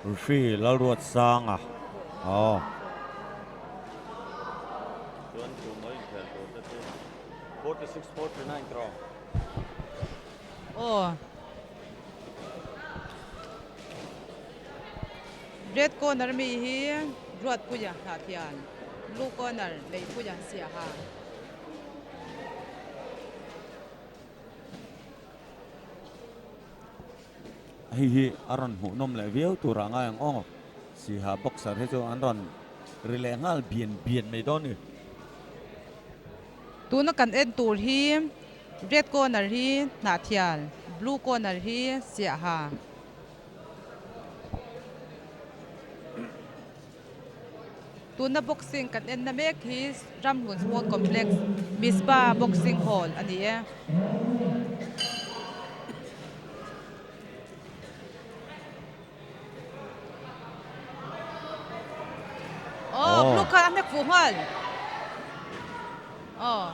Referee Lalruatsanga aw. Chuan chu mai inkhel tur te chu 46 49 draw. Aw. Red corner mi hi Ruatpuia Hnahtian, blue corner Neihpuia Siaha. Hei hi a rawn hmuhnawm leh viau tur ah ngai ang aw. Siha boxer hi chu an rawn ri leh nghal bian bian mai dawn a ni. Tuna kan en tur hi red corner hi Hnahthial, blue corner hi Siaha. Tuna boxing kan en na mek hi Ramhlun Sport Complex Mispa Boxing Hall a ni e. Aw blue khan a hnek fuh nghal. Aw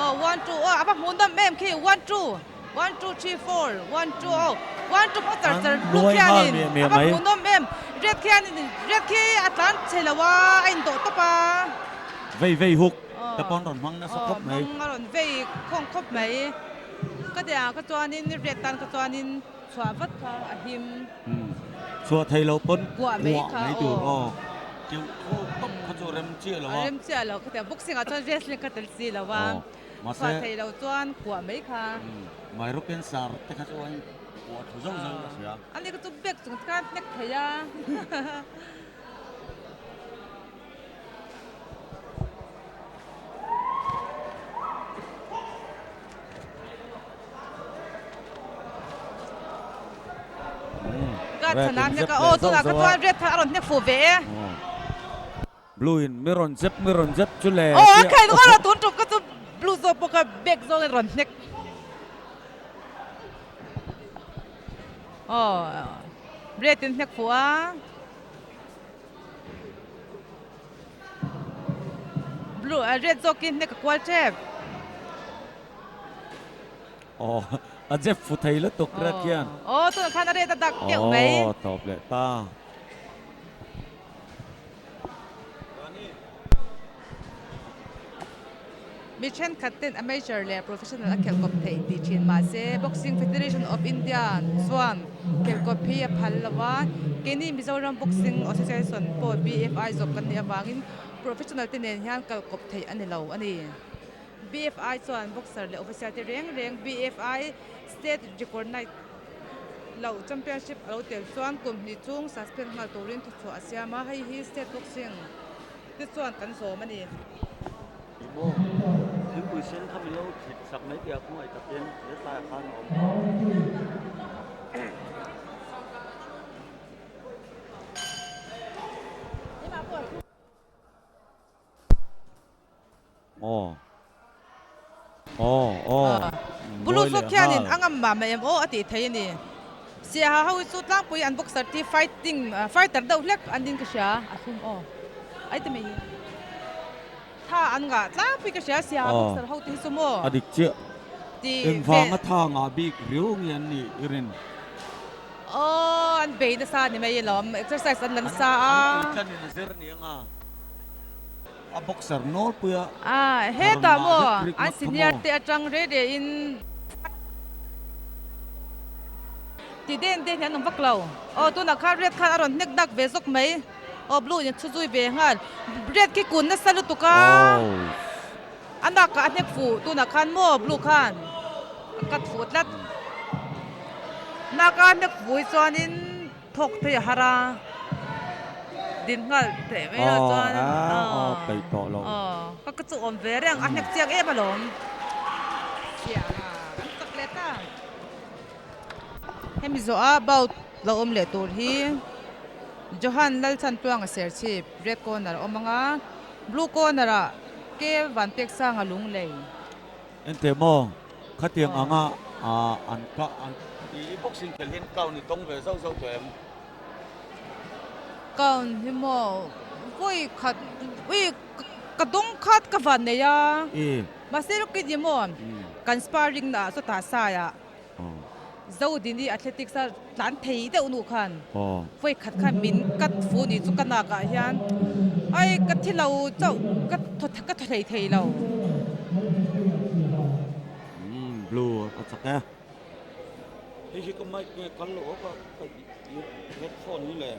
aw one two aw a va hmuh nawm em khi one two one two three four one two aw one two pawh char char blue khianin a va hmuh nawm em red khianin red khi a tlan chhe lo a a indawh tawp a. Vei vei huk te pawn rawn hmang nasa khawp mai. Aw hmang a rawn vei khawng khawp mai ka ti ang kha chuanin red tan kha chuanin Chhuah vat kha a him. Chhuah thei lo pawn kuah mai tur aw. Keuh thu tawp kha chu rem chiah lo a. Rem chiah lo kha tia boxing ah chuan wrestling kha tel si lo a. Chhuah thei lo chuan kuah mai kha. Micro cancer te kha chu a kuah thu zauh zauh a hria. Ani kha chu bag chung te khan hnek thei a. Ka thana hnek a aw tunah ka chuan red kha a rawn hnek fuh ve e. Blue in mi rawn zep mi rawn zep chu le. Aw a khaih ringawt a tun tum ka chu blue zawk pawh kha bag zawng in rawn hnek. Aw red in hnek fuh a. Blue red zawk in hnek a kual tep. Aw a zep fu thei lutuk red hian. Aw tunah khan a red a dak keuh mai. Aw tawp leh ta. Mi thenkhat ten amateur leh professional a khelh kawp theih tih thin mahse Boxing Federation of India chuan khelh kawp hi a phal lo a, keini Mizoram Boxing Association pawh BFI zawk kan nih avangin professional te nen hian kal kawp theih a ni lo a ni. BFI chuan boxer leh official te reng reng BFI state recognized loh championship a lo tel chuan kum hnih chung suspend nghal turin thuchhuah a siam a, hei hi state boxing te chuan kan zawm a ni. Emaw thingpui sen kha min lo thlit sak mai tih a khawngaih takin hetlaiah khan a awm. Aw aw aw Blue zawk khianin a ngam mah mah em aw a tih thei a ni. Siaha ho hi chu tlangpui an boxer te fighting fighter deuh hlek an din ka hria a thlum aw ai te mai hi tha an ngah tlangpui ka hria Siaha boxer ho te hi chu maw a dik chiah engvanga tha ngah bik riau nge an nih i rin aw an bei nasa a ni mai alawm exercise an la nasa a an puitlanin a zir aniang a. A boxer nawlpui a. A hetah maw an senior te atang rei rei in ti den den hi an awm vak lo. Aw tunah khan red khan a rawn hnek dak ve zawk mai. Aw blue in a chhu zui ve nghal. Red khi kun nasa lutuk a. A nak ah a hnek fuh tunah khan maw blue khan a cut fuh tlat. Nak a hnek fuh hi chuanin. Thawk thei a har a, din nghal theih mai lo chuan aw peih tawh lo. Aw ka ka chu awm ve reng a hnek chiang em alawm. Chiang a kan chak leh ta. Hemi zawh a bout lo awm leh tur hi Johan Lalchhantuanga Serchhip red corner a awm ang a, blue corner ah Ke Vanpeksanga Lunglei. Engteh maw khatiang anga an ka an i boxing khelh hian count i tawng ve zauh zauh tawh em? Count hi maw vawi khat ui ka dawng khat ka van nei a mahse lawk i ni maw kan sparring na ah chawtah sai ah. Zodini Athletics a tlan thei deuh nu khan vawi khat khan min cut fu ni chu ka nak ah hian ai ka thi lo chauh ka thaw ka thaw hlei thei lo. Umm blue a chak e. Hei hi ka mic nge kal lo ka headphone hi le.